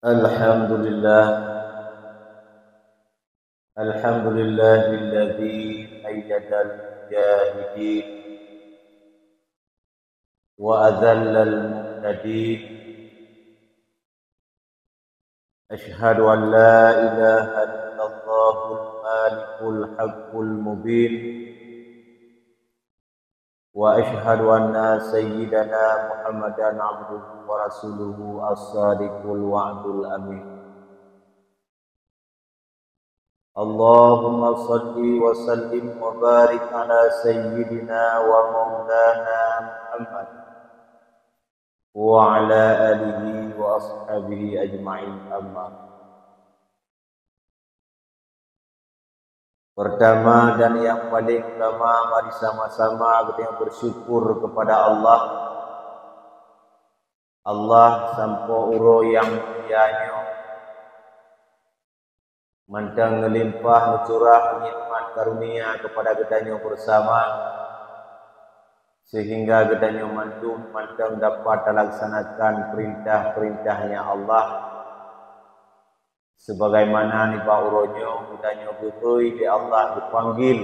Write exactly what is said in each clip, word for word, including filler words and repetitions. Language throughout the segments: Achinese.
الحمد لله. الحمد لله الذي أيد المجاهدين وأذل المعتدين. أشهد أن لا إله إلا الله الملك الحق المبين، وأشهد أن سيدنا محمدا عبده ورسوله الصادق الوعد الأمين. اللهم صل وسلم وبارك على سيدنا ومولانا محمد وعلى آله وأصحابه أجمعين، أما بعد. Pertama dan yang paling utama, mari sama-sama kita bersyukur kepada Allah. Allah sampoe uroe nyang mulia nyoe mantong meulimpah meucurah nikmat karunia kepada geutanyoe bersama, sehingga geutanyoe mandum mantong dapat talaksanakan perintah-perintahnya Allah. Sebagaimana nibak uroe nyoe geutanyoe geukheun lé Allah geupanggil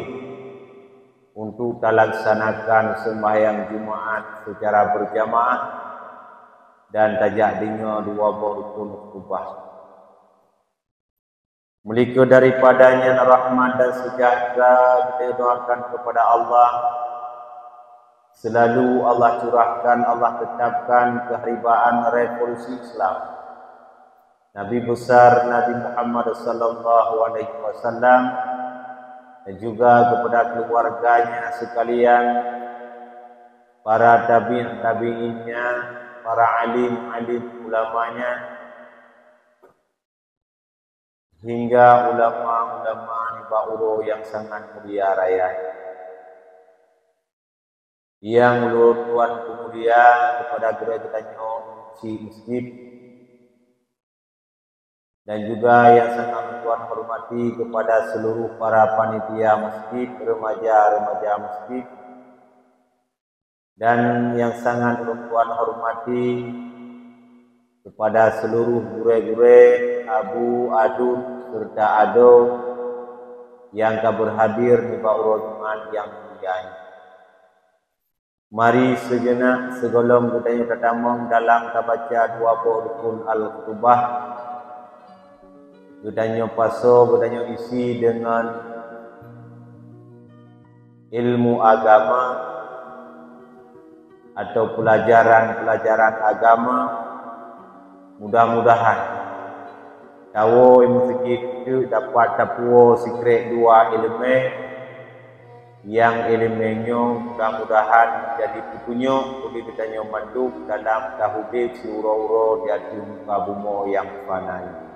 untuk talaksanakan sembahyang Jumaat secara berjamaah dan tajak deungoe dua boh rukun khutbah. Meulikot daripada nyan rahmat dan sejahtera kita doakan kepada Allah. Selalu Allah curahkan, Allah tetapkan keharibaan revolusi Islam. Nabi besar Nabi Muhammad sallallahu alaihi wasallam dan juga kepada keluarganya sekalian, para tabi'in tabi'innya, para alim-alim ulamanya, hingga ulama-ulama nibak uroe nyang sangat mulia raya. Nyang ulôn tuan peumulia kepada gurée geutanyoe si masjid, dan juga nyang sangat ulôn tuan hormati kepada seluruh para panitia masjid, remaja-remaja masjid, dan nyang sangat ulôn tuan hormati kepada seluruh gurée-gurée, abu, aduen, serta adoe nyang ka berhadir nibak uroe Jumat nyang mulia nyoe. Mari sejenak sigohlom geutanyoe tatamong dalam tabaca dua boh rukun al-khutubah. Geutanyoe pasoe, geutanyoe isi deungon ilmu agama atau pelajaran-pelajaran agama. Mudah-mudahan tawoe meuseujid teuk dapat tapuwoe sikrek dua iéleumé. Nyang iéleumé nyoe mudah-mudahan menjadi peutunyok bagi geutanyoe mandum dalam taudeb siuroe-uroe di ateueh muka bumoe nyang fana nyoe.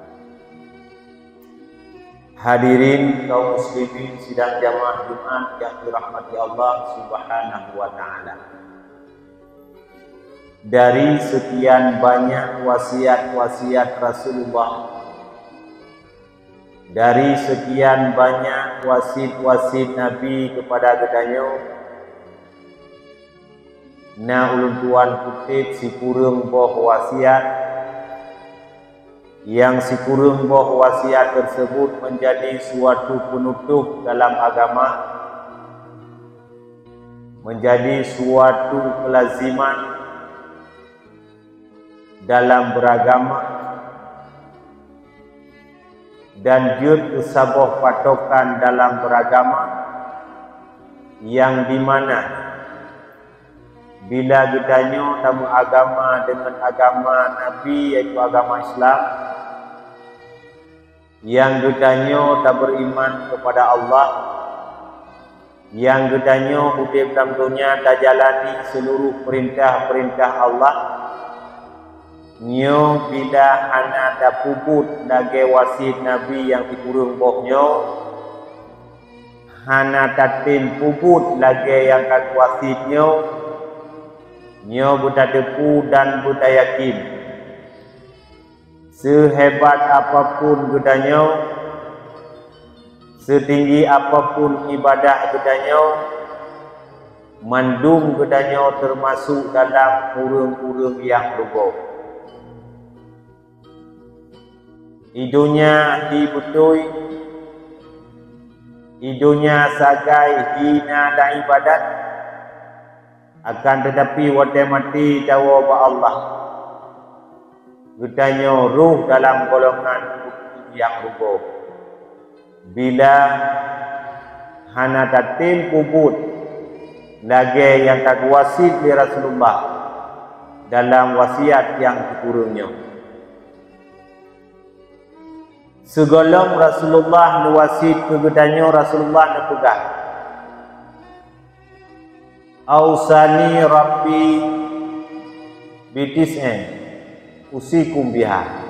Hadirin kaum muslimin sidang jamaah Jumat yang dirahmati Allah Subhanahu wa taala. Dari sekian banyak wasiat-wasiat Rasulullah, dari sekian banyak wasiet-wasiet Nabi kepada geutanyoe, na ulôn tuan kuteb sikureueng boh wasiat. Nyang sikureueng boh wasiat tersebut menjadi suatu penutup dalam agama, menjadi suatu kelaziman dalam beragama, dan jeuet keu saboh patokan dalam beragama, nyang dimana bila geutanyoe tameuagama deungon agama Nabi, yaitu agama Islam, nyang geutanyoe taberiman kepada Allah, nyang geutanyoe udeb lam donya tajalani seluruh peurintah-peurintah Allah, nyoe bila hana tapeubuet lagée wasiet Nabi nyang sikureueng boh nyoe, hana tatem peubuet lagée nyang ka geuwasiet nyoe, nyoe beutateupeue dan beutayakin. Seuhebat apapun geutanyoe, seutinggi apapun ibadah geutanyoe, mandum geutanyoe teumasok dalam ureuëng-ureuëng nyang rugoe. I donya hi beutôi, i donya sagai hi na dan ibadat, akan teutapi watée maté tawoe bak Allah, geutanyoe rôh dalam golongan ureuëng nyang rugoe. Bila hana tatem peubuet lagée nyang ka geuwasiet lé Rasulullah dalam wasiat nyang sikureueng nyoe. Sigohlom Rasulullah neuwasiet keu geutanyoe, Rasulullah neupeugah, "Ausani Rabbi bitis'in usikum biha."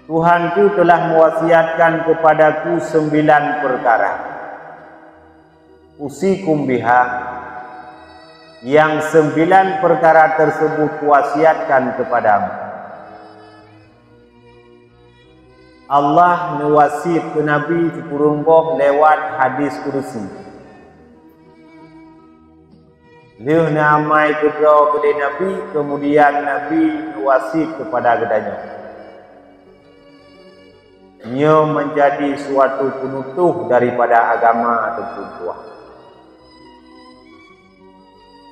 Tuhanku telah mewasiatkan kepadaku sembilan perkara. Usikum biha, yang sembilan perkara tersebut kuwasiatkan kepadamu. Allah neuwasiet keu Nabi sikureueng boh lewat hadis kudusi. Lheueh neuamai keudroe keudeh Nabi, keumudian Nabi neuwasiet keupada geutanyoe. Nyoe meunjadi suatu peunutoh daripada agama ataupun tuah.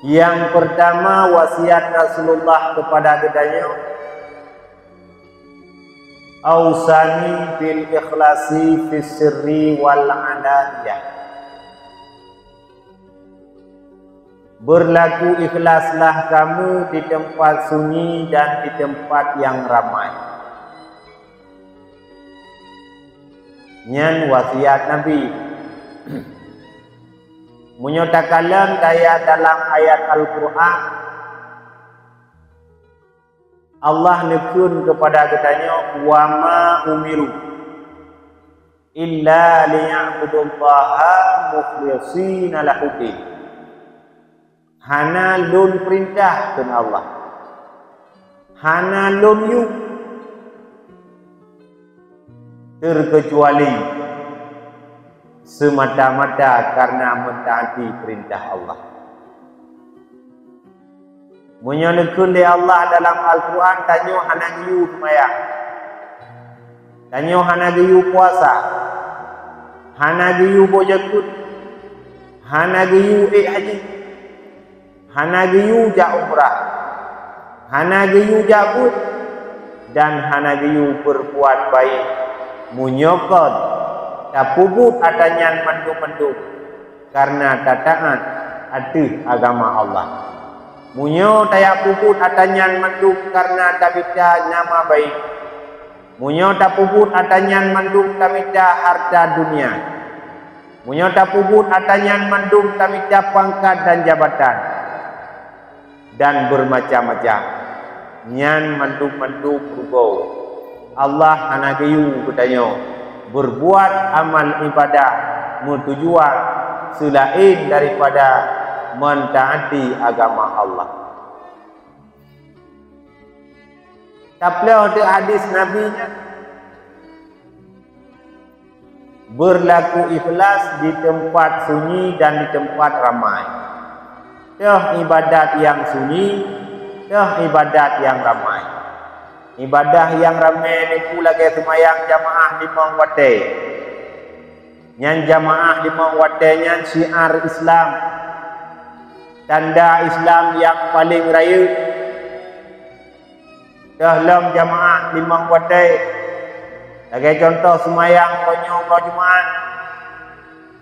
Nyang peurtama, wasiat Rasulullah keupada geutanyoe, "Ausani bil ikhlasi fis sirri wal alaniyah." Beurlaku ikhlaslah kamu di teumpat sunyi dan di teumpat nyang ramai. Nyan wasiat Nabi. Meunyoe takalon daya dalam ayat Al-Qur'an, Allah neukheun keupada geutanyoe, "Wa ma umiru illa liya'budullaha mukhlishina lahuddin." Hana lôn peurintah, kheun Allah. Hana lôn yue, teukeucuali seumata-mata kareuna meutaati peurintah Allah. Meunyoe neukheun lé Allah dalam Al-Qur'an, tanyoe hana geuyue seumayang, tanyoe hana geuyue puasa, hana geuyue boh jakeuet, hana geuyue ék haji, hana geuyue jak umrah, hana geuyue jak beuet, dan hana geuyue peubuet baik, meunyoe kon tapeubuet ata nyan mandum-mandum kareuna tataát ateueh agama Allah. Meunyoe tajak peubuet ata nyan mandum kareuna tamita nama baik, meunyoe tapeubuet ata nyan mandum tamita hareuta dunia, meunyoe tapeubuet ata nyan mandum tamita pangkat dan jabatan, dan beurmacam-macam, nyan mandum-mandum rugoe. Allah hana geuyue geutanyoe beurbuet amal ibadah meutujuan seulaén daripada meutaati agama Allah. Tapeuleueh teuk hadis Nabi nyan, "Beurlaku ikhlas di teumpat sunyi dan di teumpat ramai." Toh ibadat nyang sunyi, toh ibadat nyang ramai. Ibadah nyang ramé nyoe lagée seumayang jamaah limong watée. Nyan jamaah limong watée nyan syiar Islam, tanda Islam nyang paleng rayeuk. Toh lom jamaah limong watée, lagée cuntoh seumayang meunyoe uroe Jumat,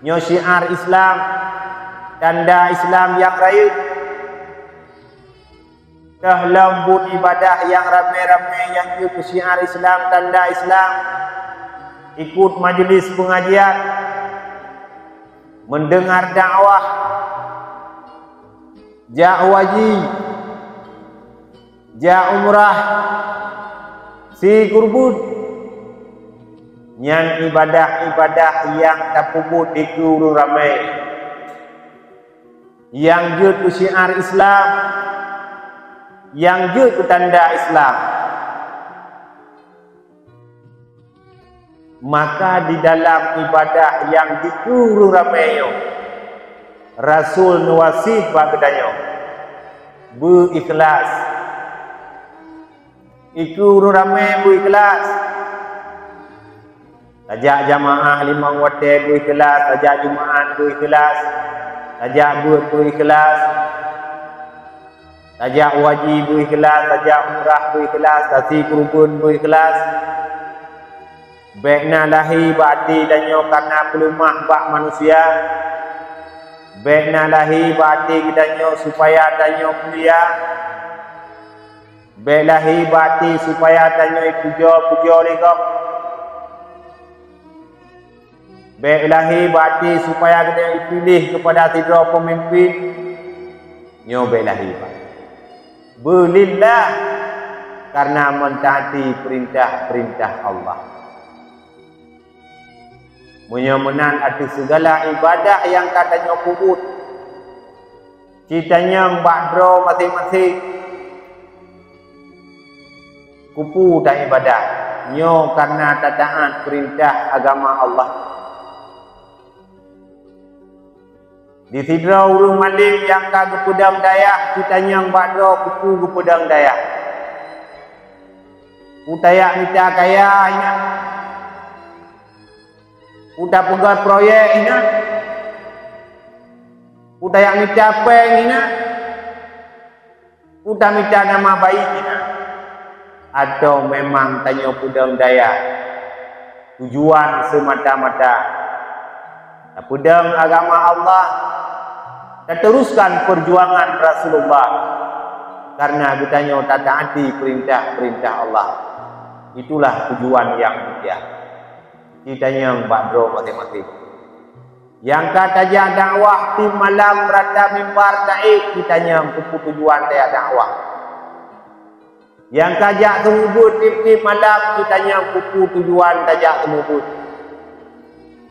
nyoe syiar Islam, tanda Islam nyang rayeuk. Toh lom buet ibadah nyang ramé-ramé nyang jeuet keu syiar Islam, tanda Islam, ikot majelis peungajian, meudeungar dakwah, jak haji, jak umrah, si kureubeuen. Nyan ibadah-ibadah nyang tapeubuet dikeue ureuëng ramé, nyang jeuet keu syiar Islam, nyang jeuet keu tanda Islam. Maka di dalam ibadah nyang dikeue ureuëng ramé nyoe, Rasul neuwasiet bak geutanyoe, beu ikhlas. Ikeue ureuëng ramé beu ikhlaih. Tajak jamaah limong watée beu ikhlaih, tajak Jumaat beu ikhlaih, tajak beuet beu ikhlaih, tajak haji beu ikhlaih, tajak umrah beu ikhlaih, tasi keureubeuen beu ikhlaih. Bék na lahé bak até tanyoe kareuna peuleumah bak manusia. Bék na lahé bak até geutanyoe supaya tanyoe mulia. Bék lahé bak até supaya tanyoe ipujoe-pujoe lé gob. Bék lahé bak até supaya geutanyoe ipiléh keupada sidroe peumimpén. Nyoe bék lahé bak até. Beulillah, kareuna meutaati peurintah-peurintah Allah. Meunyoe meunan ateueh sigala ibadah nyang ka tanyoe peubuet, cit tanyong bak droe maséng-maséng, keupeue taibadah, nyoe kareuna tataát peurintah agama Allah. Di sidroe ureuëng malém nyang ka geupeudong dayah, cit tanyong bak droe keupeue geupeudong dayah. Peue tajak mita kaya inan? Peue tapeugét proyek inan? Peue tajak mita péng inan? Peue tamita nama baik inan? Atawa memang tanyoe peudong dayah tujuan seumata-mata tapeudong agama Allah, tateruskan peujuangan Rasulullah kareuna geutanyoe tataati peurintah-peurintah Allah? Itulah tujuan nyang mulia. Cit tanyong bak droe maséng-maséng. Nyang ka tajak dakwah tiep malam rata mimbar taék, cit tanyong keupeue tujuan tajak dakwah. Nyang ka jak seumeubeuet tiep-tiep malam, cit tanyong keupeue tujuan tajak seumeubeuet.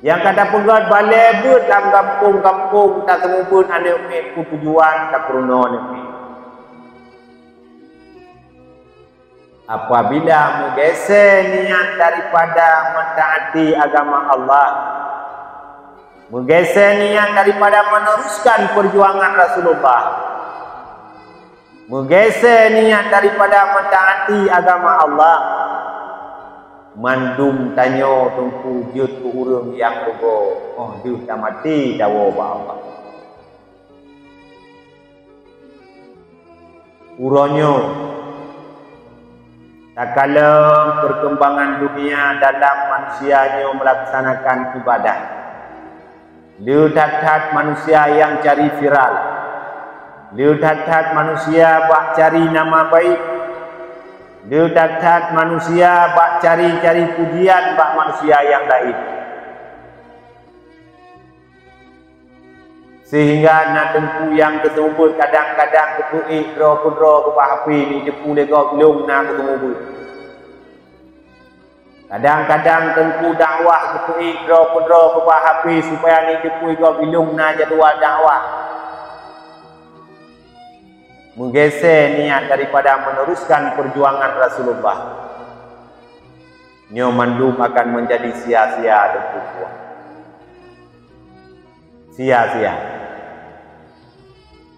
Nyang ka tapeugét balée beuet lam gampông-gampông taseumeubeuet aneuëk miet, peue tujuan tapeurunoe aneuëk miet. Apabila meugeusée niat daripada meutaati agama Allah, meugeusée niat daripada meneruskan perjuangan Rasulullah, meugeusée niat daripada meutaati agama Allah, mandum tanyoe teungku jeuet keu ureuëng nyang rugoe, óh deuh tamaté tawoe bak Allah. Uroe nyoe, takalon perkembangan dunia dalam manusia nyoe melaksanakan ibadah. Le that-that manusia nyang cari viral. Le that-that manusia bak cari nama baik. Le that-that manusia bak cari-cari pujian bak manusia nyang laén. Sehingga na teungku nyang geuseumeubeuet kadang-kadang geupeuék droe keudroe keubah hapé, neuteupeue lé gob ilong na geuseumeubeuet. Kadang-kadang teungku dakwah geupeuék droe keudroe keubah hapé supaya neuteupeue gob ilong na jadwal dakwah. Meugeusée niat daripada meneruskan perjuangan Rasulullah. Nyoe mandum akan menjadi sia-sia teungku. Sia-sia.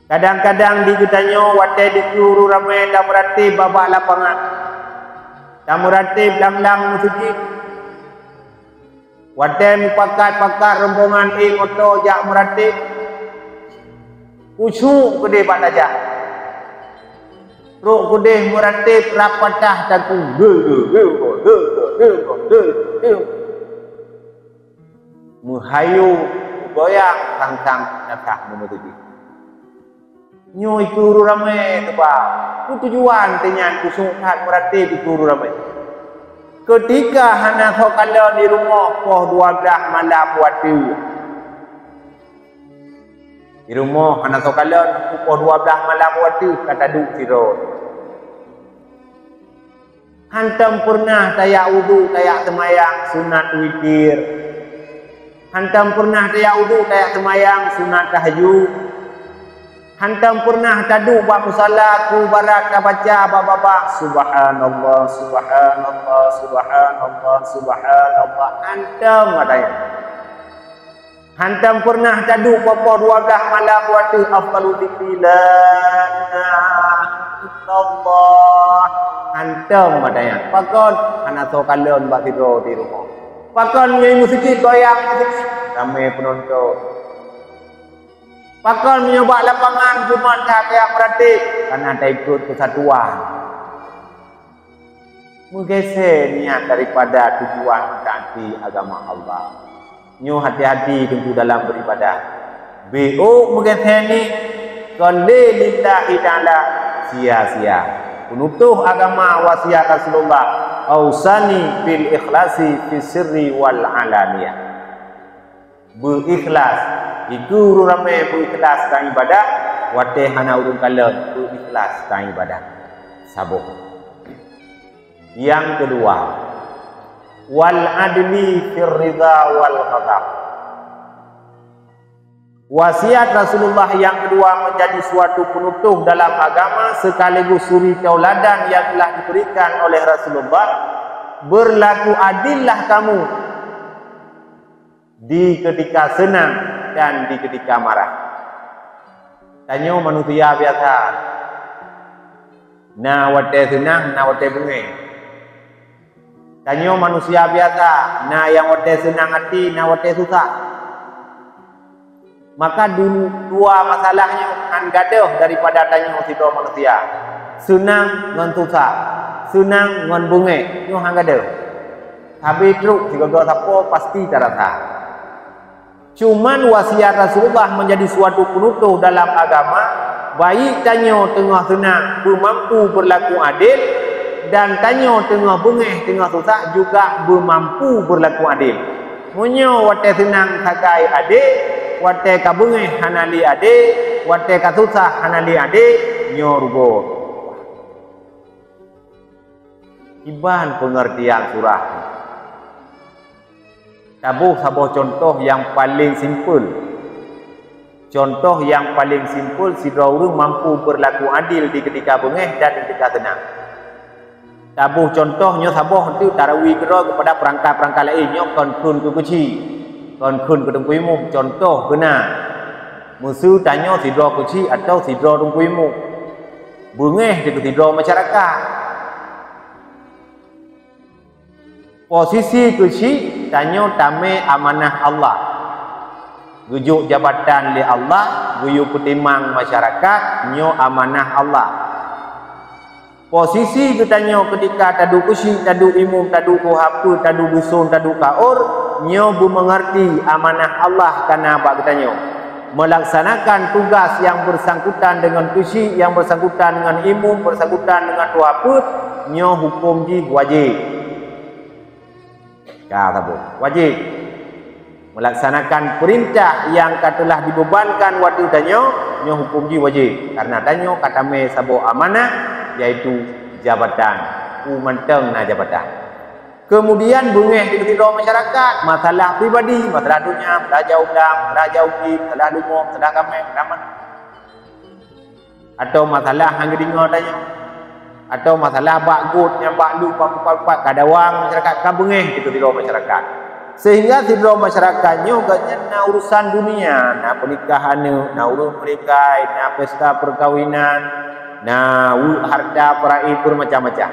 Kadang-kadang di geutanyoe watée dikeue ureuëng ramé tameuratéb babah lapangan, tameuratéb lam-lam meuseujid, watée meupakat-pakat rombongan ék moto jak meuratéb, khusyuk keudeh bak tajak. Trok keudeh meuratéb rab patah takue. Meuhayô goyang sang-sang nasah meuneuteubit. Nyoe ikeue ureuëng ramé teuba. Peue tujuan teunyan khusyuk that meuratéb ikeue ureuëng ramé? Keutika hana soe kalon di rumoh poh dua blaih malam watée. Di rumoh hana soe kalon, poh dua blaih malam watée ka taduek sidroe. Hantom peureunah tajak udhu tajak seumayang sunat witir. Hantom peureunah tajak udhu tajak seumayang sunat tahajud. Hantom peureunah taduek bak musala ku barat tabaca bak babah, "Subhanallah, subhanallah, subhanallah, subhanallah." Hantom katanya. Hantom peureunah taduek poh dua blaih malam watée afdalu dzikri la ilaha illallah. Hantom mata nyan. Pakon hana soe kalon bak sidroe di rumoh. Pakon meunyoe meuseujid goyang meuseujid, ramé peunonton. Pakon meunyoe bak lapangan jumat that tajak meuratéb, kana taikot peusatuan. Meugeusé niat daripada tujuan mentaati agama Allah. Nyoe hati-hati teungku dalam beribadah. Biôk meugeusé ni kon lé lillahi ta'ala sia-sia. Peunutôh agama wasiat Rasulullah, "Ausani bil ikhlasi fis sirri wal alaniyah." Beuikhlas. Dikeue ureuëng ramé beuikhlas tan ibadah, watée hana ureuëng kalon beuikhlas tan ibadah. Saboh. Nyang keudua, wal adli fir ridha wal ghadab. Wasiat Rasulullah nyang keudua menjadi suatu peunutôh dalam agama sekaligus suri tauladan nyang telah diberikan oleh Rasulullah, "Berlaku adillah kamu di ketika senang dan di ketika marah." Tanyoe manusia biasa. Na watée seunang, na watée beungéh. Tanyoe manusia biasa, na nyang watée seunang até, na watée susah. Maka du-, dua masalah nyoe han gadôh daripada tanyoe sidroe manusia. Seunang ngon susah, seunang ngon beungéh, nyoe han gadôh. Sabe trok sigoe-goe sapo pasti tarasa. Cuman wasiat Rasulullah menjadi suatu peunutôh dalam agama, baik tanyoe teungoh seunang beumampu beurlaku adil, dan tanyoe teungoh beungéh, teungoh susah juga beumampu beurlaku adil. Meunyoe watée seunang sagai adé, watée ka beungéh hana lé adé, watée ka susah hana lé adé, nyoe rugoe. Kiban peungeurtian surah nyoe. Taboh saboh cuntoh nyang paleng simpel. Cuntoh nyang paleng simpel, sidroe ureuëng mampu beurlaku adil di keutika beungéh dan di keutika seunang. Taboh cuntoh nyoe saboh, eunteuk tarawi keudroe keupada peurangkat-peurangkat laén, nyoe kon kheun keu keuchik, kon kheun keu teungku imum, cuntoh keunan. Meuseu tanyoe sidroe keuchik atawa sidroe teungku imum. Beungéh di keu sidroe masyarakat. Posisi keuchik tanyoe tamé amanah Allah. Geujok jabatan lé Allah, geuyue peutimang masyarakat, nyoe amanah Allah. Posisi geutanyoe keutika taduek keuchik, taduek imum, taduek tuha peuet, taduek duson, taduek kaor, nyoe beumeungeurti amanah Allah ka na bak geutanyoe. Meulaksanakan tugas nyang beusangkutan deungon keuchik, nyang beusangkutan deungon imum, beusangkutan deungon tuha peuet, nyoe huköm jih wajéb. Ka saboh, wajéb. Meulaksanakan peurintah nyang ka teulah dibeubankan watée tanyoe, nyoe huköm jih wajéb. Kareuna tanyoe ka tamé saboh amanah, yaitu jabatan. Peue mantong na jabatan. Keumudian beungéh di sidroe masyarakat, masalah pribadi, masalah donya, masalah jauh dang, masalah jauh pih, masalah leumo, masalah kaméng, masalah manoe. Atawa masalah nyang geudeungoe tanyoe. Atawa masalah bak got nyang bak lueng, bak kupat-kupat, ka dawang masyarakat, ka beungéh di sidroe masyarakat. Sehingga sidroe masyarakat nyoe gobnyan na urusan dunia, na peunikah aneuëk, na ureuëng meunikai, na pesta peukawinan, na weuek harta peurayeuk beumacam-macam.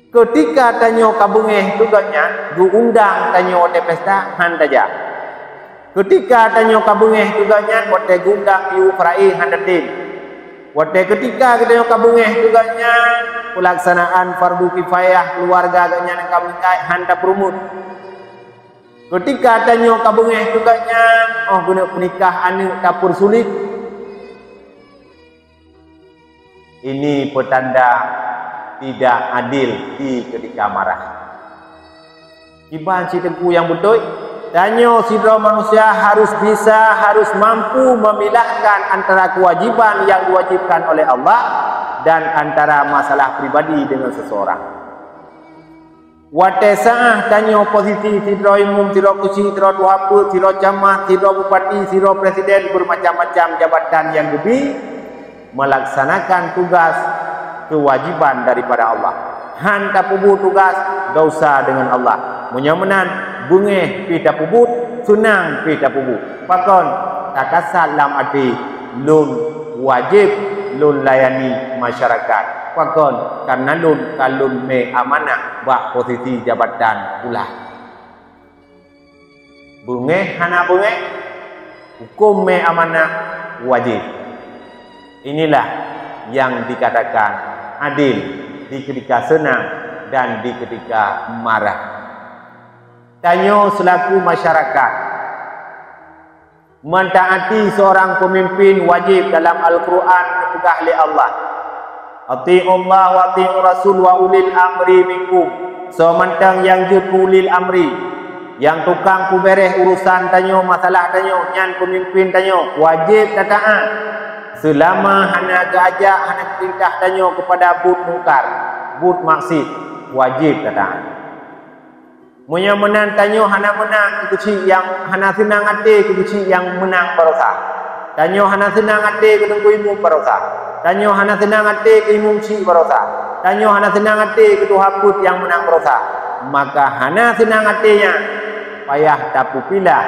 Keutika tanyoe ka beungéh keu gobnyan, geu-undang tanyoe watée pesta, hán tajak. Keutika tanyoe ka beungéh keu gobnyan, watée geu-undang yue peurayeuk, hán tatem. Watée keutika geutanyoe ka beungéh keu gobnyan, peulaksanaan fardu kifayah keuluwarga gobnyan nyang ka meunikai, hán tapeurumeut. Keutika tanyoe ka beungéh keu gobnyan, óh geuneuk peunikah aneuëk, tapeursulet. Ini peutanda tidak adil di keutika marah. Kiban cit teungku nyang beutôi, tanyoe sidroe manusia harus bisa, harus mampu memilahkan antara kewajiban yang diwajibkan oleh Allah dan antara masalah pribadi dengan seseorang. Watée saát tanyoe posisi sidroe imum, sidroe keuchik, sidroe tuha peuet, sidroe camat, sidroe bupati, sidroe presiden, beumacam-macam jabatan nyang geubi, meulaksanakan tugas keuwajiban daripada Allah. Hán tapeubuet tugas, desya deungon Allah. Meunyoe meunan, beungéh pih tapeubuet, seunang pih tapeubuet. Pakon? Takasat lam até, lôn wajéb lôn layani masyarakat. Pakon, karena lôn ka lôn mè amanah bak posisi jabatan pula. Beungéh hana beungéh, huköm mè amanah wajéb. Inilah yang dikatakan adil di ketika senang dan di ketika marah. Tanyoe seulaku masyarakat, mentaati seurang peumimpén wajéb. Dalam Al-Qur'an geupeugah lé Allah, "Ati'ullah wa ati'ur rasul wa ulil amri minkum." Soe mantong nyang jeuet keu ulil amri, nyang tukang peubéréh urusan tanyoe, masalah tanyoe, nyan peumimpén tanyoe, wajéb tataát. Seulama hana geuajak, hana geupeurintah tanyoe keupada buet mungkar, buet maksiet, wajéb tataát. Meunyoe meunan tanyoe hana meunang keu keuchik nyang, hana seunang até keu keuchik nyang meunang baroesa. Tanyoe hana seunang até keu teungku imum baroesa. Tanyoe hana seunang até keu imum chik baroesa. Tanyoe hana seunang até keu tuha peuet nyang meunang baroesa. Maka hana seunang até nyan payah tapeupilah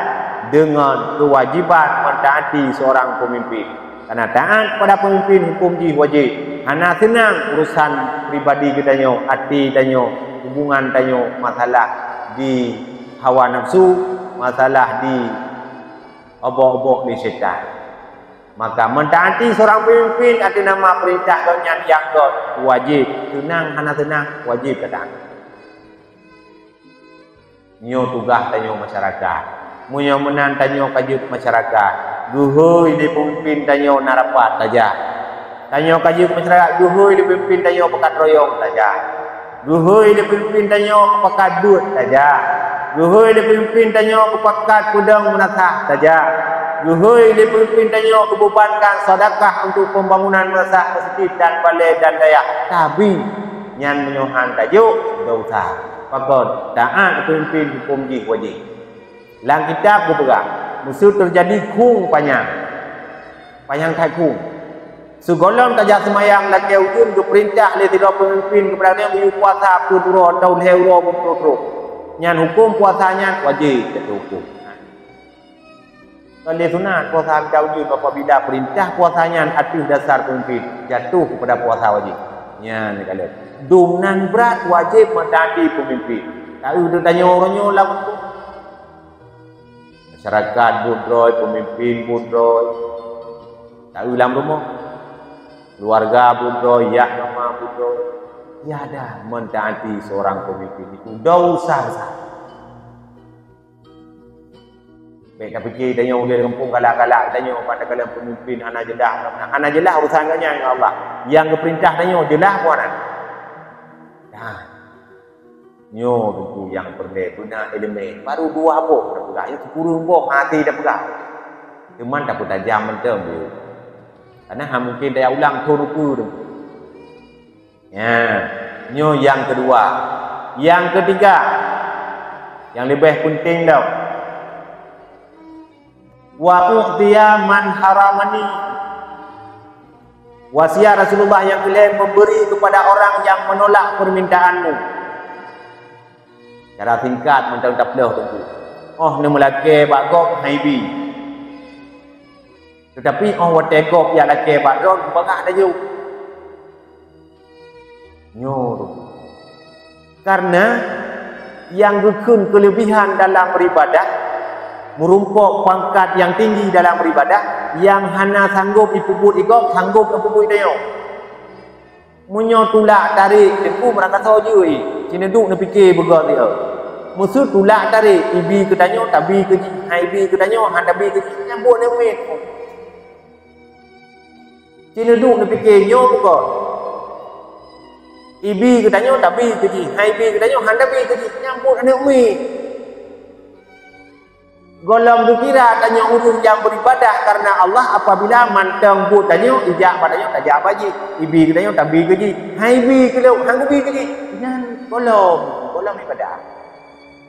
deungon keuwajéban mentaati seurang peumimpén. Karena taát kepada peumimpén huköm jih wajéb. Hana seunang urusan pribadi geutanyoe, até tanyoe, hubungan tanyoe, masalah di hawa nafsu, masalah di obok-obok di syaitan. Maka mentaati seurang peumimpén ateueh nama peurintah gobnyan nyang göt, wajéb. Seunang hana seunang, wajéb tataát. Nyoe tugaih tanyoe masyarakat. Meunyoe meunan tanyoe ka jeuet masyarakat, geuhôi lé peumimpén tanyoe na rapat tajak. Tanyoe ka jeuet masyarakat, geuhôi lé peumimpén tanyoe pakat royong tajak. Geuhôi lé peumimpén tanyoe pakat beuet tajak. Geuhôi lé peumimpén tanyoe pakat peudong meunasah tajak. Geuhôi lé peumimpén tanyoe geubebankan sedekah untuk pembangunan meunasah meuseujid dan balè dan dayah. Tabi nyan meunyoe han tajok, dosa. Pakon, taát keu peumimpén huköm jih wajéb. Lam kitab geupeugah, meuseu teujadi khueng panyang, panyang that khueng. Sigohlom tajak seumayang lakée ujeuen geupeurintah lé sidroe peumimpén keupada geutanyoe geuyue puasa peuet uroe atau lhée uroe beutrok-trok. Nyan huköm puasa nyan wajéb jatuh huköm. Kon lé sunat puasa mita ujeuen apabila peurintah puasa nyan ateueh dasar peumimpén, jatuh keupada puasa wajéb. Nyan ka lheueh. Dum nan brat wajéb meutanti peumimpén. Taeu teutanyoe uroe nyoe lam rumoh. Masyarakat buet droe, peumimpén buet droe. Taeu lam rumoh. Keuluwarga buet droe, yah mama buet droe. Tiada mentaati seorang pemimpin itu dosa besar. Bèk tapike tanyoe ulèe gampông galak-galak tanyoe, padahai pemimpin hana jeulaih, hana jeulaih urusan gobnyan ngon Allah. Nyang geupeurintah tanyoe jeulaih peue na? Nah, nyoe teungku nyang peureulèe beuna ileumèe. Baru dua boh tapeugah, nyoe sikureueng boh hana tapeugah. Teuma tapeutajam mantong. Karena hana mungkin taya ulang thon ukeue teungku. Ya, nyoe nyang keudua. Nyang keutiga, nyang leubeh peunteng lom. Wa u'tiya man haramani. Wasiat Rasulullah nyang keulhèe, memberi kepada orang yang menolak permintaanmu. Cara singkat mantong tapeuleueh teungku. Oh neumeulakèe bak gob hana ibi. Teutapi oh watèe gob jak lakèe bak droe, geupeugah laju. Nyoe. Karena nyang geukheun keulebihan dalam beribadah, meurumpok pangkat nyang tinggi dalam beribadah, nyang hana sanggob jipeubuet lé gob, sanggob tapeubuet lé tanyoe. Meunyoe tulak tarek, teungku meurakasoe jeuet, ci neuduek neupike beugöt siat. Meuseu tulak tarek, ibi keu tanyoe, tabi keu jih, hana ibi keu tanyoe, hana tabi keu jih, nyan buet neumiet. Ci neuduek neupike nyoe beugöt. Ibi keu tanyoe, tabi keu jih, hana ibi keu tanyoe, hana tabi keu jih, nyan buet aneuk miet. Gohlom geukira tanyoe ureueng nyang beribadah karena Allah apabila mantong buet tanyoe ijak bak tanyoe tajak bak jih, ibi keu tanyoe tabi keu jih, hana ibi keu lôn, hana geubi keu jih. Nyan gohlom, gohlom ibadah.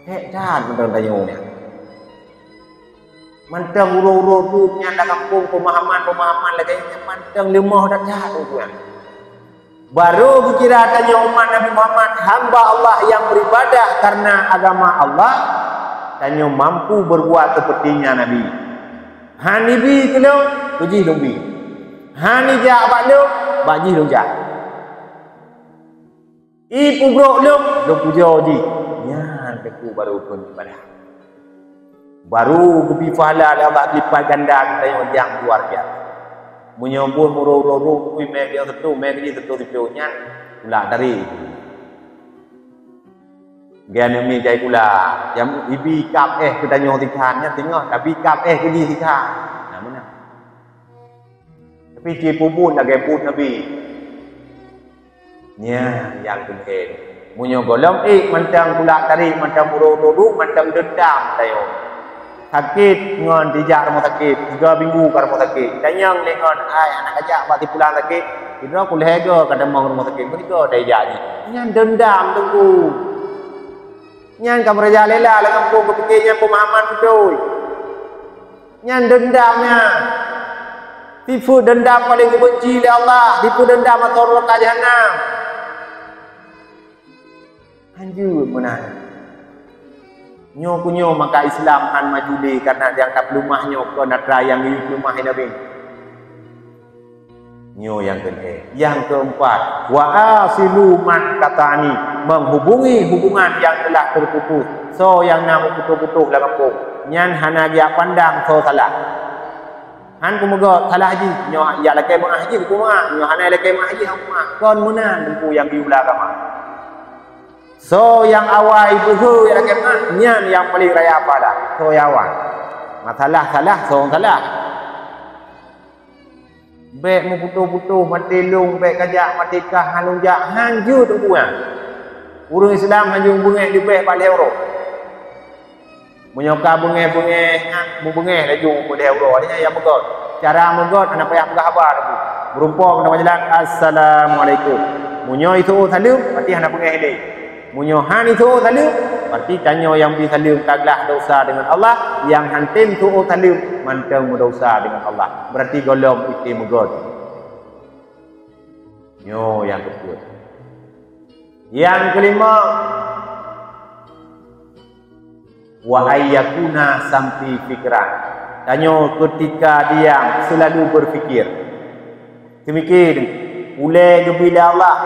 Hék that mantong tanyoe nyan. Mantong uroe-uroe buet nyan lam gampông pemahaman-pemahaman lagèe nyan mantong leumoh that-that ureueng. Baru geukira tanyoe umat Nabi Muhammad hamba Allah yang beribadah karena agama Allah, tanyoe mampu berbuat sepertinya Nabi. Han ibi keu lôn, keu jih lôn bi. Han ijak bak lôn, bak jih lôn jak. I pubrok lom, lom pujoe jih. Nyan teungku baru phon ibadah. Baru geubri pahala lé Allah lipat ganda geutanyoe nyang luar biasa. Meunyoe buet meurôh-rôh, ui mè geujak seutu, mè geujak seutu siploh nyan, kulak tari. Geuneuk mi jai kula, nyang ibi kab éh geutanyoe sikhan nyan teungoh, tapi kab éh geujih sikhan. Nah, meunan. Tapi ci peubuet lagèe buet Nabi. Nyan nyang keuhé. Meunyoe gohlom ék mantong kulak tarék, mantong meurôh-rôh, mantong deundam tanyoe. Sakét ngon jijak rumoh sakét, tiga minggu ka rumoh sakét. Tanyong lé ngon, "Hai, aneuk kajak bak si pulan sakét." Sidroe kulhèe goe ka tamong rumoh sakét, meunyoe goe tajak jih. Nyan deundam teungku. Nyan ka meurajalela lam gampông, geupike nyan peumahaman beutôi. Nyan deundam nyan. Sifeuet deundam paleng geubenci lé Allah, sifeuet deundam atau neuraka jahanam. Hanjeuet meunan. Nyoe keu nyoe maka Islam han maju lé, karena nyang tapeuleumah nyoe kon atra nyang geuyue peuleumah Nabi. Nyoe nyang keulhèe. Nyang keumpat, wa asilu man qata'ani, menghubungi hubungan yang telah terputus. Soe nyang na meuputoh-putoh lam gampông, nyan hana geujak pandang soe salah. Han kumeugot salah jih, nyoe jak lakèe meu'ah jih kumeu'ah, nyoe hana lakèe meu'ah jih han kumeu'ah. Kon meunan teungku nyang geuyue lam agama. Soe nyang awai beuhe jak lakèe meu'ah, nyan nyang paleng raya pahala. Soe nyang awai. Masalah salah, soe nyang salah. Bèk meuputoh-putoh, maté lôn, bèk kajak, maté kah, han lôn jak, hanjeuet teungku nyan. Ureueng Islam hanjeuet beungèh leubèh bak lhèe uroe. Meunyoe ka beungèh-beungèh, nyan meubeungèh laju bak lhèe uroe, artinya nyang meugot. Cara meugot hana payah peugah haba teungku. Meurumpok ngon teuma jalan, "Assalamualaikum." Meunyoe iseuôt saleuem, berarti hana beungèh lé. Meunyoe han iseuôt saleuem, berarti tanyoe nyang bri saleuem ka glaih desya deungon Allah, nyang han tem seuôt saleuem mantong meudesya deungon Allah. Berarti gohlom item meugot. Nyoe nyang keupeuet. Nyang keulima, wa ayyakuna samti fikran. Tanyoe keutika diam seulalu beupikir. Teumiki, ulèe geubri lé Allah,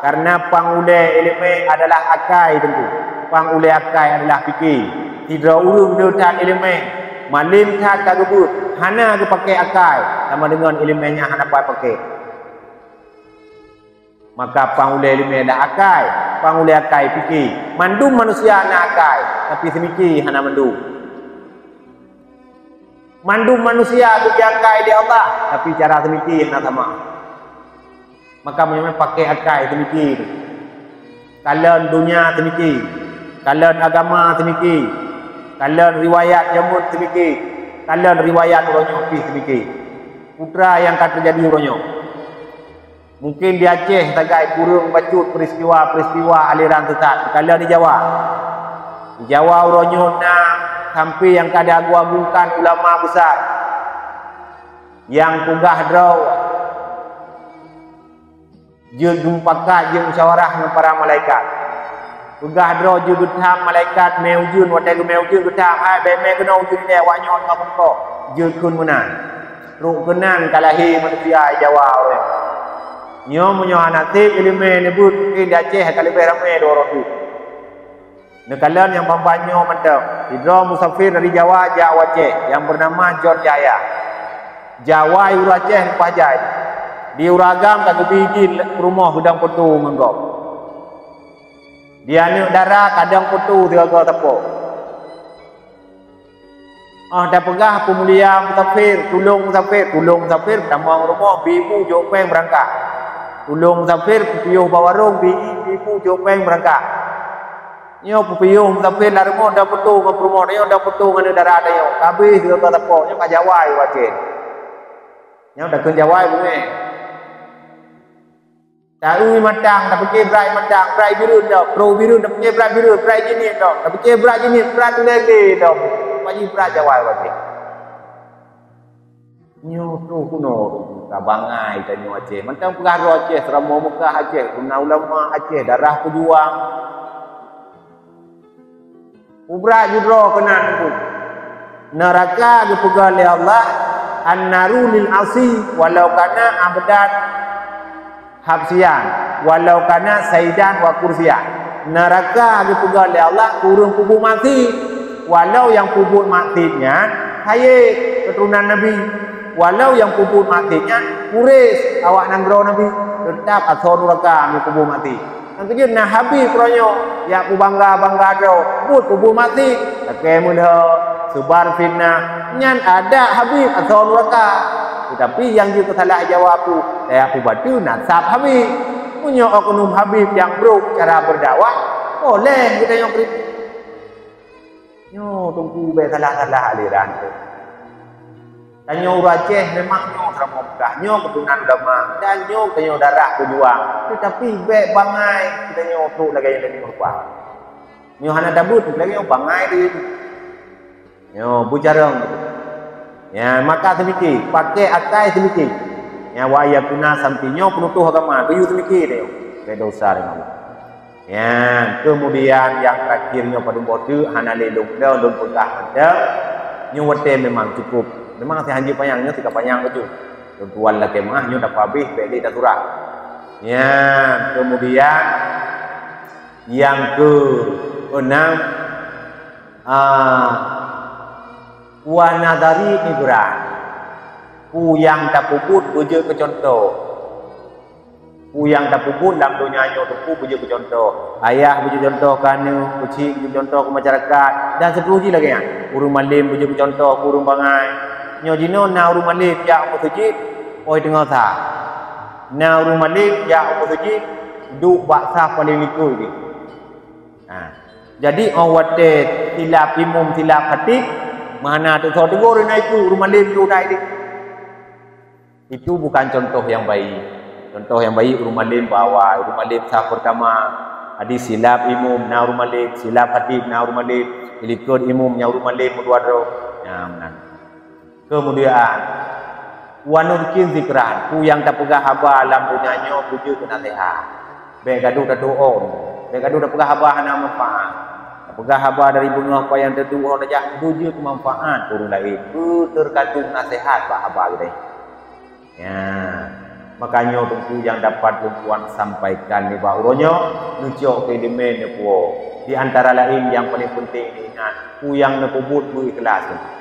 kareuna pang ulèe ileumèe adalah akai teungku. Pang ulèe akai adalah pike. Sidroe ureueng le that ileumèe, malem that ka geubeuet, hana geupakè akai, sama deungon ileumèe nyan hana pat pakè. Maka pang ulèe ileumèe adalah akai, pang ulèe akai pike. Mandum manusia na akai, tapi teumiki hana mandum. Mandum manusia geubri akai lé Allah, tapi cara teumiki hana sama. Maka meunyoe pakè akai teumiki, kalon donya teumiki, kalon agama teumiki, kalon riwayat jameun teumiki, kalon riwayat uroe nyoe pih teumiki. Peue nyang ka teujadi uroe nyoe? Mungken di Aceh sagai kureueng bacut peristiwa-peristiwa aliran sesat, takalon di Jawa. Di Jawa uroe nyoe na sampoe nyang ka jiagung-agungkan ulama besar nyang peugah droe jeuet mupakat, jeuet musyawarah ngon para malaikat. Peugah droe jeuet geutham malaikat mè ujeuen, watèe geumè ujeuen geutham, "Hai, bèk mè keunoe ujeuen ilèe, awak nyoe teungoh bungkôk." Jeuet kheun meunan. Trok keunan ka lahé manusia Jawa uroe nyoe. Nyoe meunyoe hana sép ileumèe neubeuet, mungken di Aceh ka leubeh ramè droe-droe teuk. Neukalon nyang ban-ban nyoe mantong. Sidroe musafir dari Jawa jak u Aceh nyang beunama John Yahya. Jawai ureueng Aceh leupah jai. Di ureueng agam ka geubri idin peurumoh geudong peutu ngon gob. Di aneuk dara ka dong peutu sigoe-goe sapo. Óh tapeugah peumulia musafir, tulông musafir, tulông musafir, tamong rumoh, bi bu jok péng beurangkat. Tulông musafir, peupiôh bak warông, bi, bi bu jok péng beurangkat. Nyoe peupiôh musafir lam rumoh dong peutu ngon peurumoh, nyoe dong peutu ngon aneuk dara tanyoe. Ka abéh sigoe-goe sapo, nyoe ka jawai watèe. Nyoe takheun jawai beungèh. Taeu matang, tapike brat matang, brat bireuen dong, troh bireuen tapike brat bireuen, brat jinih dong, tapike brat jinih, brat tulèe glé dong. Paji brat jawai watèe. Nyoe troh keunoe ka bangai tanyoe Aceh. Mantong peugah droe Aceh, seuramoe Meukah Aceh, na ulama Aceh, darah peujuang. Ubrak judroe keunan teungku. Neuraka geupeugah lé Allah, "An-naru lil asi walau kana abdan." Habsyian, walau kana saidan wa kursian. Neuraka geupeugah lé Allah keu ureuëng peubuet maksiet, walau nyang peubuet maksiet nyan sayyid keuturonan Nabi, walau nyang peubuet maksiet nyan Quraisy awak nanggroe Nabi, teutap asoe neuraka nyang peubuet maksiet. Nyang keujeuet na Habib uroe nyoe, jak peubangga-bangga droe, buet peubuet maksiet, lakée meulhö, seubar fitnah, nyan adat Habib asoe neuraka. Teutapi nyang jeuet keu salah jaweueb tu, tajak peubateue nasab Habib. Meunyoe oknum Habib nyang brok cara beudakwah, boleh geutanyoe kritik. Nyoe Teungku bék salah-salah aliran tu. Tanyoe ureuëng Aceh memang nyoe seuramoe peugah, nyoe keuturonan ulama, dan nyoe tanyoe darah peujuang. Teutapi bék bangai tanyoe trok lagée nyang laén meurupa. Nyoe hana tabeuet lagée nyoe bangai teuh. Nyoe beucarông. Ya, maka seumike, pakai akai seumike. Ya, wa yakuna samti nyoe peunutoh agama, geuyue seumike tanyoe. Bék desya deungon Allah. Nyan, keumudian nyang teurakhir nyoe padum boh teuk hana lé lôn, lôn peugah mantong. Nyoe watée memang cukup. Memang si hanjeuet panyang, nyoe si ka panyang bacut. Lôn tuan lakée meuáh, nyoe dapa habéh, bék lé tasurah. Nyan, keumudian nyang keueunam, ah, wa nadhari ibran. Peue nyang tapeubuet beujeuet keu cuntoh. Peue nyang tapeubuet lam donya nyoe Teungku beujeuet keu cuntoh. Ayah beujeuet cuntoh keu aneuk, keuchik beujeuet cuntoh keu masyarakat, dan seuterusjih lagée nyan. Ureuëng malém beujeuet keu cuntoh keu ureuëng bangai. Nyoe jinoe na ureuëng malém jak u meuseujid, poh teungoh sa. Na ureuëng malém jak u meuseujid, duek bak saf paleng likot jih. Ha. Jadi, óh watée silap imum, silap khatib, meuhana teusoe teugor na itu ureuëng malém tu dai deh. Itu bukan contoh yang baik. Contoh yang baik, ureuëng malém bak awai, ureuëng malém saf peurtama, hadis silap imum na ureuëng malém, silap khatib na ureuëng malém, di likot imum nyang ureuëng malém meudua droe. Nah, meunan. Keumudian, wa nulqi dzikran, peue nyang tapeugah haba lam donya nyoe beujeuet keu naseuhat. Bék gadoh tatu'on, bék gadoh tapeugah haba hana manfaat. Tapeugah haba dari beungoh payah teuduek, óh tajak beujeuet keu manfaat keu ureuëng laén, beuteugantung naseuhat bak haba geutanyoe. Ya, maka nyoe Teungku nyang dapat lôn tuan sampaikan nibak uroe nyoe, neucok keu iéleumé neupuwoe. Di antara laén nyang paleng peunteng diingat, peue nyang neupeubuet beu ikhlaih.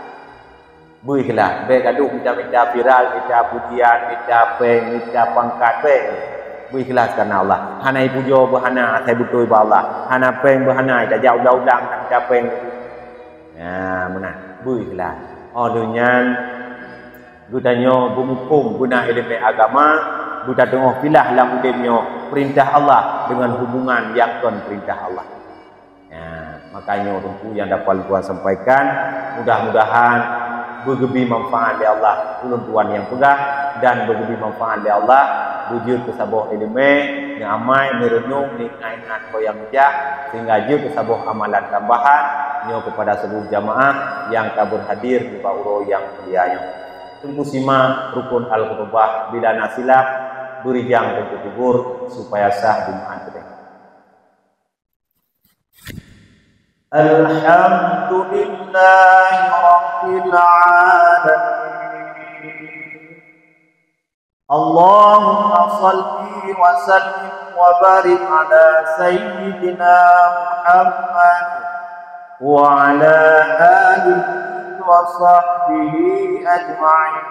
Beu ikhlaih, bék gadoh mita-mita viral, mita pujian, mita péng, mita pangkat, bék. Beu ikhlaih kareuna Allah. Hana ipujoe beuhana asai beutôi bak Allah. Hana péng beuhana tajak ulang-ulang mita péng. Nah, meunan. Beu ikhlaih. Óh lheueh nyan, geutanyoe beumuphom beuna iéleumé agama, beutateungoh pilah lam udeb nyoe peurintah Allah deungon hubungan nyang kon peurintah Allah. Ya, maka nyoe Teungku nyang dapat lôn tuan sampaikan, mudah-mudahan beugeubi manfaat lé Allah ulôn tuan nyang peugah, dan beugeubi manfaat lé Allah beujeuet keu saboh iéleumé, neuamai, neureunong, neuingat-ingat ho nyang meujak, sehingga jeuet keu saboh amalan tambahan nyoe keupada seuluruh jamaah nyang ka beurhadir nibak uroe nyang mulia nyoe. Teungku simak rukun al-khutubah, bila na silap, beurijang Teungku Tubur supaya sah Jumaat keudeh. الحمد لله رب العالمين. اللهم صل وسلم وبارك على سيدنا محمد وعلى آله وصحبه أجمعين.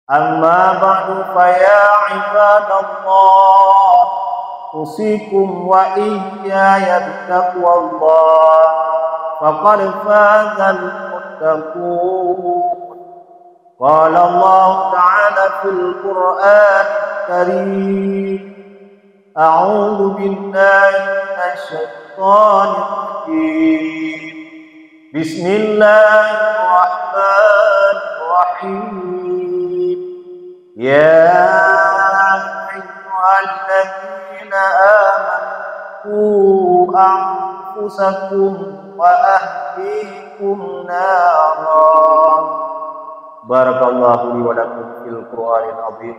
أما بعد، فيا عباد الله، أوصيكم وإياي بتقوى الله، فقد فاز المتقون. قال الله تعالى في القرآن الكريم: أعوذ بالله من الشيطان الرجيم. بسم الله الرحمن الرحيم. يا أيها الذين آمنوا قوا أنفسكم وأهليكم نارا. بارك الله لي ولكم في القرآن العظيم.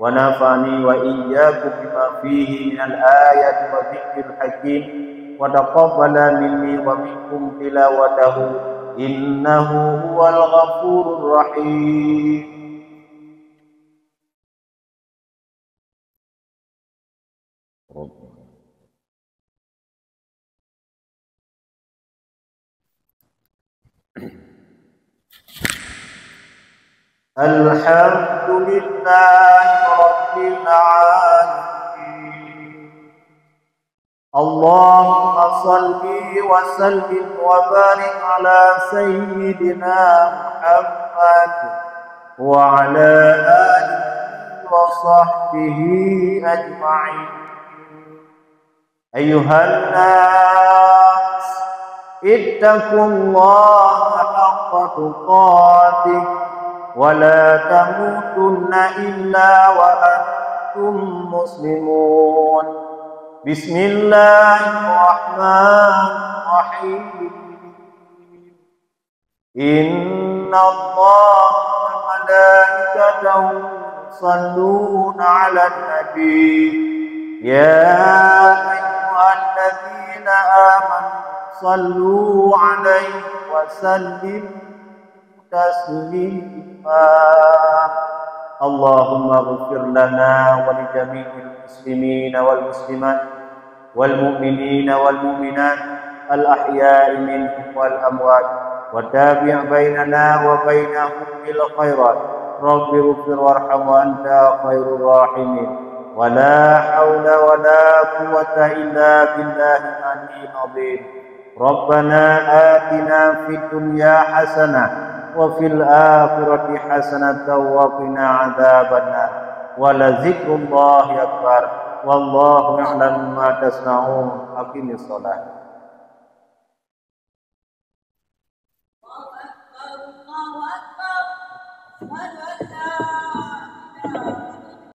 ونفعني وإياكم بما فيه من الآيات والذكر الحكيم، وتقبل مني ومنكم تلاوته، إنه هو الغفور الرحيم. الحمد لله رب العالمين. اللهم صل وسلم وبارك على سيدنا محمد وعلى آله وصحبه أجمعين. أيها الناس، اتقوا الله حق تقاته ولا تموتن إلا وأنتم مسلمون. بسم الله الرحمن الرحيم. إن الله وملائكته يصلون على النبي. يا أيها الذين آمنوا صلوا عليه وسلموا تسليما. اللهم اغفر لنا ولجميع المسلمين والمسلمات والمؤمنين والمؤمنات الأحياء منهم والأموات، وتابع بيننا وبينهم بالخيرات. رب اغفر وارحم وأنت خير الراحمين. ولا حول ولا قوة إلا بالله العلي العظيم. ربنا آتنا في الدنيا حسنة وفي الآخرة حسنة وقنا عذاب النار. ولذكر الله أكبر. والله يعلم ما تصنعون. أقم الصلاة.